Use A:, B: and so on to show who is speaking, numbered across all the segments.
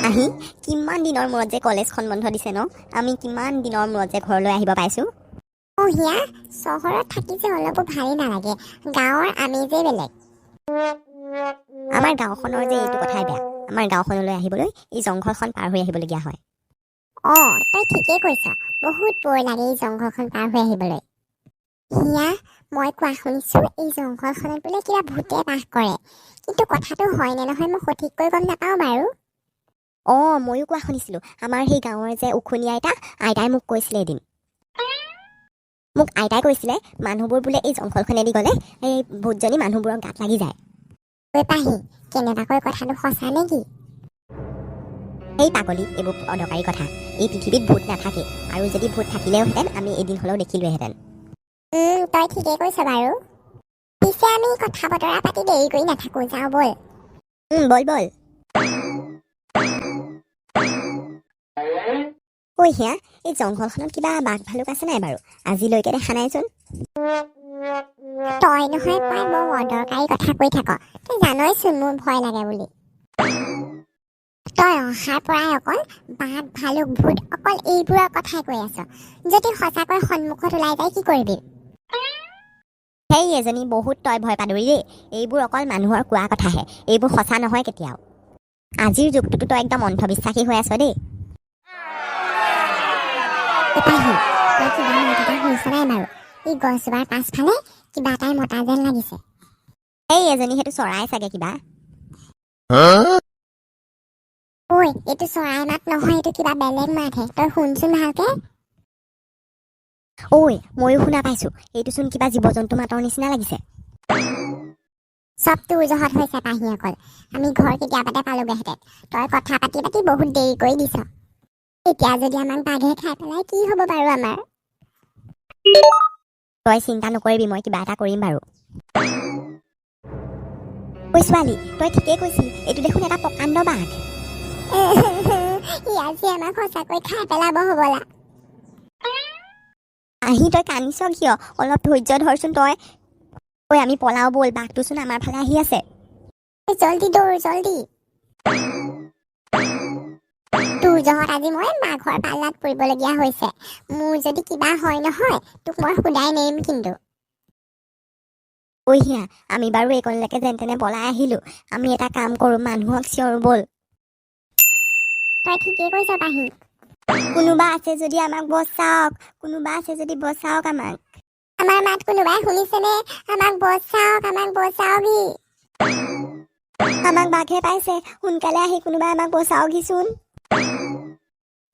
A: আহি কিমান দিনৰ মূৰত যে কলেজখন বন্ধ দিছে ন? আমি কিমান দিনৰ মূৰত যে ঘৰলৈ আহিব পাইছোঁ।
B: অ' হিয়া, চহৰত থাকি যে অলপো ভালেই নালাগে। গাঁৱৰ আমেজেই বেলেগ।
A: আমাৰ গাঁওখনৰ যে এইটো কথাই বেয়া, আমাৰ গাঁওখনলৈ আহিবলৈ এই জংঘলখন পাৰ হৈ আহিবলগীয়া হয়।
B: অ', তই ঠিকেই কৈছ। বহুত ব'ৰ লাগে এই জংঘলখন পাৰ হৈ আহিবলৈ। হিয়া, মই কোৱা শুনিছো এই জংঘলখনত বোলে কিবা ভূতে বাস কৰে। কিন্তু কথাটো হয় নে নহয় মই সঠিককৈ গম নাপাওঁ বাৰু।
A: অঁ, ময়ো কোৱা শুনিছিলোঁ। আমাৰ সেই গাঁৱৰ যে উখুনী আইতা, আইতাই মোক কৈছিলে এদিন। মোক আইতাই কৈছিলে, মানুহবোৰ বোলে এই জংঘলখনেদি গ'লে এই ভূতজনী মানুহবোৰৰ গাত লাগি যায়।
B: ঐ পাহি, কেনেবাকৈ কথাটো সঁচা নেকি?
A: এই পাগলী, এইবোৰ অদৰকাৰী কথা। এই পৃথিৱীত ভূত নাথাকে আৰু যদি ভূত থাকিলেওহেঁতেন আমি এদিন হ'লেও দেখিলোৱেহেঁতেন।
B: তই ঠিকেই কৈছ বাৰু। পিছে আমি কথা বতৰা পাতি দেৰি কৰি নাথাকো, যাওঁ ব'ল।
A: ব'ল ব'ল। ঐ হিয়া, এই জংঘলখনত কিবা বাঘ ভালুক আছে নাই বাৰু? আজিলৈকে দেখা নাইচোন।
B: তই নহয় প্ৰায় বৰ অদৰকাৰী কথা কৈ থাক। তই জানইচোন মোৰ ভয় লাগে বুলি। তই অহাৰ পৰাই অকল বাঘ, ভালুক, ভূত, অকল এইবোৰৰ কথাই কৈ আছ। যদি সঁচাকৈ সন্মুখত ওলাই যায় কি কৰিবি?
A: সেই এজনী, বহুত তই ভয় পাদুৰি দেই। এইবোৰ অকল মানুহৰ কোৱা কথাহে, এইবোৰ সঁচা নহয় কেতিয়াও। আজিৰ যুগটোতো তই একদম অন্ধবিশ্বাসী হৈ আছ দেই।
B: ঐ পাহি, তই কিবা মাত এটা শুনিছ নাই বাৰু? এই গছজোপাৰ পাছফালে কিবা এটাই মতা যেন লাগিছে।
A: এই এজনী, সেইটো চৰাই চাগে কিবা।
B: ঐ, এইটো চৰাই মাত নহয়, এইটো কিবা বেলেগ মাতহে। তই শুনচোন ভালকে।
A: ঐ, ময়ো শুনা পাইছো। এইটোচোন কিবা জীৱ জন্তু মাতৰ নিচিনা লাগিছে।
B: চব তোৰ জহত হৈছে পাহি। অকল আমি ঘৰ কেতিয়াবাতে পালোগেহেঁতেন, তই কথা পাতি পাতি বহুত দেৰি কৰি দিছ। এতিয়া যদি আমাক বাঘে খাই পেলাই কি হ'ব বাৰু আমাৰ?
A: তই চিন্তা নকৰিবি, মই কিবা এটা কৰিম বাৰু। ঐ ছোৱালী, তই ঠিকেই কৈছিলি, এইটো দেখোন এটা প্ৰকাণ্ড বাঘ।
B: ই আজি আমাক সঁচাকৈ খাই পেলাব হ'বলা।
A: আহি তই কান্দিছ কিয়? অলপ ধৈৰ্য ধৰচোন তই। ঐ, আমি পলাও ব'ল, বাঘটোচোন আমাৰ ফালে আহি আছে।
B: জলদি দৌৰ, জলদি। তোৰ জহত আজি মই বাঘৰ পাল্লাত পৰিবলগীয়া হৈছে। মোৰ যদি কিবা হয় নহয়, তোক মই সোধাই নেৰিম কিন্তু।
A: ঐ হিয়া, আমি বাৰু এইকণলৈকে যেন তেনে পলাই আহিলো। আমি এটা কাম কৰোঁ, মানুহক চিঞৰো ব'ল।
B: তই ঠিকেই কৈছ পাহি।
A: কোনোবা আছে যদি আমাক বচাওক, কোনোবা আছে যদি বচাওক আমাক।
B: আমাৰ মাত কোনোবাই শুনিছেনে? আমাক বচাওক, আমাক বচাওকহি।
A: আমাক বাঘে পাইছে, সোনকালে আহি কোনোবাই আমাক বচাওকহিচোন।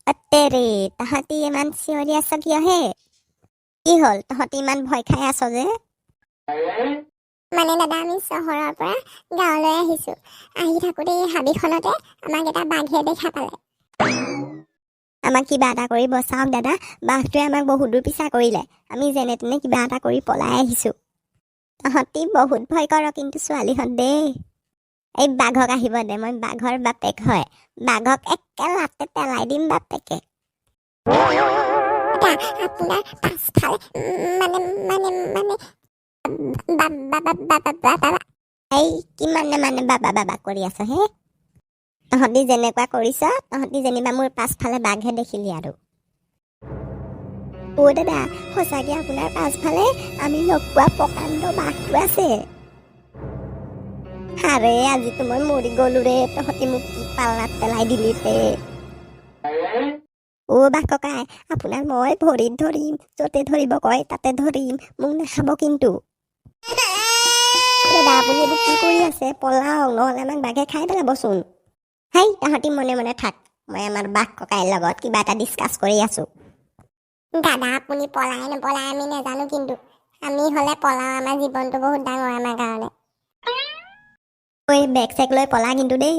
A: অত্তেৰে, তহঁতি ইমান চিঞৰি আছ কিয় হে? কি হ'ল, তহঁতি ইমান ভয় খাই আছ যে?
B: মানে দাদা, আমি চহৰৰ পৰা গাঁৱলৈ আহিছো। আহি থাকোঁতে এই হাবিখনতে আমাক এটা বাঘে দেখা পালে।
A: আমাক কিবা এটা কৰি বচাওক দাদা, বাঘটোৱে আমাক বহুত দূৰ পিছা কৰিলে। আমি যেনে তেনে কিবা এটা কৰি পলাই আহিছো। তহঁতি বহুত ভয় কৰ কিন্তু ছোৱালীহঁত দেই। এই বাঘক আহিব দে, মই বাঘৰ বাপেক হয়, বাঘক একে লাতে পেলাই দিম বাপেকে।
B: দাদা, আপোনাৰ পাছফালে মানে মানে মানে বাবা বাবা বাবা বাবা।
A: এই কিমানে মানে বাবা বাবা কৰি আছ হে? তহঁতি যেনেকুৱা কৰিছ, তহঁতি যেনিবা মোৰ পাছফালে বাঘহে দেখিলি আৰু। অ' দাদা, সঁচাকে আপোনাৰ পাছফালে আমি লগ পোৱা প্ৰকাণ্ড বাঘটো আছে। আৰে, আজিতো মই মৰি গ'লো ৰে, তহঁতি মোক কি পাল্লাত পেলাই দিলি ৰে। অ' বাঘ ককাই, আপোনাক মই ভৰিত ধৰিম, য'তে ধৰিব কয় তাতে ধৰিম, মোক নাখাব কিন্তু। দাদা, আপুনি এইবোৰ কি কৰি আছে? পলাওক, নহ'লে আমাক বাঘে খাই পেলাবচোন। হেই, তহঁতি মনে মনে থাক, মই আমাৰ বাঘ ককাইৰ লগত কিবা এটা ডিছকাছ কৰি আছো।
B: দাদা, আপুনি পলাই নপলাই আমি নাজানো, কিন্তু আমি হ'লে পলাও। আমাৰ জীৱনটো বহুত ডাঙৰ আমাৰ কাৰণে।
A: ঐ, বেগ চেগ লৈ পলা কিন্তু দেই।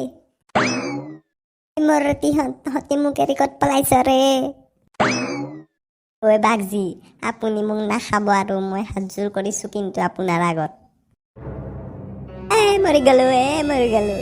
A: মৰতিহঁত, তহঁতি মোক এৰি ক'ত পলাইছ ৰে? ঐ বাঘজী, আপুনি মোক নাখাব আৰু, মই হাতযোৰ কৰিছো কিন্তু আপোনাৰ আগত। এ মৰি গলো, এ মৰি গলো।